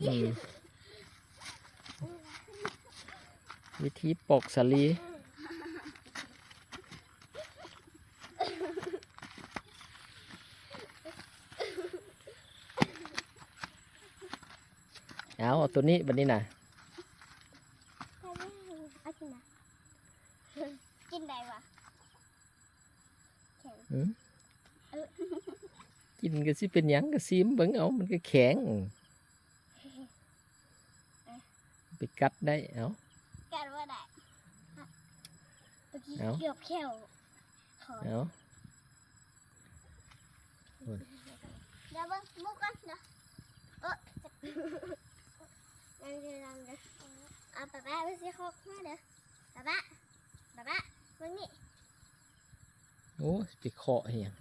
ອືມ ວິທີປອກສາລີ. ເອົາ ເອົາໂຕນີ້ບັດນີ້ນະ. ເອົາກິນນະ ກິນໄດ້ຫວາ? ແຂງ ຫືມ ເອີ ກິນກໍຊິເປັນຫຍັງ ກໍຊີມເບິ່ງເອົາ ມັນກໍແຂງ ເອີ ໄປກັດໄດ້ ເອົາ ກັດບໍ່ໄດ້ ເອົາ ເກືອບແຂ້ວ ເອົາ ດຽວເບິ່ງໝູ່ກ່ອນເດີ ເອີ ເອົາ ປ້າປ້າ ໄປຊິຄອກມາເດີ ປ້າປ້າ ເບິ່ງນີ້ ໂອ້ຍ ໄປເຄາະອີ່ຫຍັງ